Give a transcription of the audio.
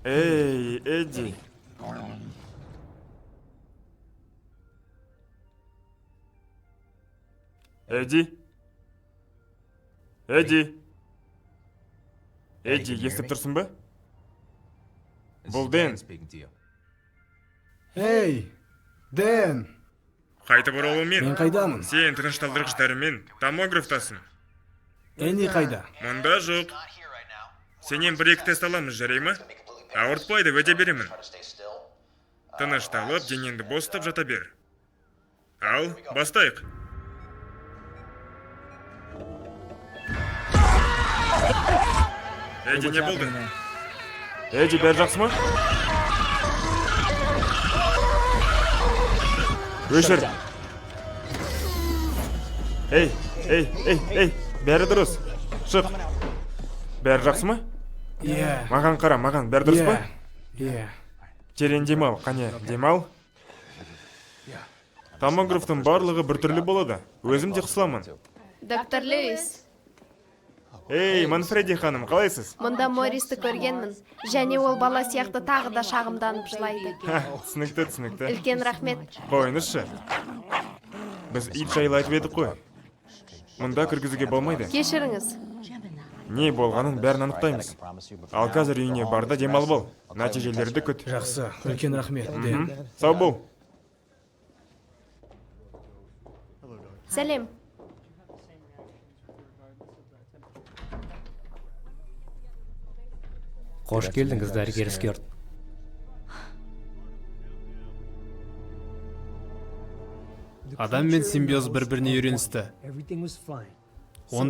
Эй, Эдди. Эдди? Эдди? Эдди, естіп тұрсың ба? Бұл Дэн. Эй, Дэн, Қайтып оралумен. мен қайдамын? Сен тынышталдырғыш дәрімен томографтасың. Энни қайда? Мұнда жоқ. Сенен бір-екі тест аламыз, жарай ма? Ауыртпайды, уәде беремін. Тынышталып, денеңді бос ұстап жата бер. Ал, бастайық. Эдди, не болды? Эдди, бәрі жақсы ма? Өшір. Ей, ей, ей, ей, бәрі дұрыс. Шық. Бәрі жақсы ма? Иә. Маған қара, маған, бәрі дұрыс па? Иә. Терең демал, қане, демал. Томографтың барлығы біртүрлі болады. Өзім де қысыламын. Доктор Льюис, Ей, Манфреди ханым, қалайсыз? мұнда Мористі көргенмін. Және ол бала сияқты тағы да шағымданып жылайды. Ха, түсінікті, түсінікті. Үлкен рахмет. Қойыңызшы. Біз ит жайлы айтып едік қой. Мұнда кіргізуге болмайды. Кешіріңіз. Не болғанын бәрін анықтаймыз. Ал қазір үйіңе бар да демалып ал. Нәтижелерді күт. Жақсы, үлкен рахмет, Дэн. Сау бол. Сәлем. Қош келдіңіз, дәрігер Скерт. Адам мен симбиоз бір біріне үйреністі. Онда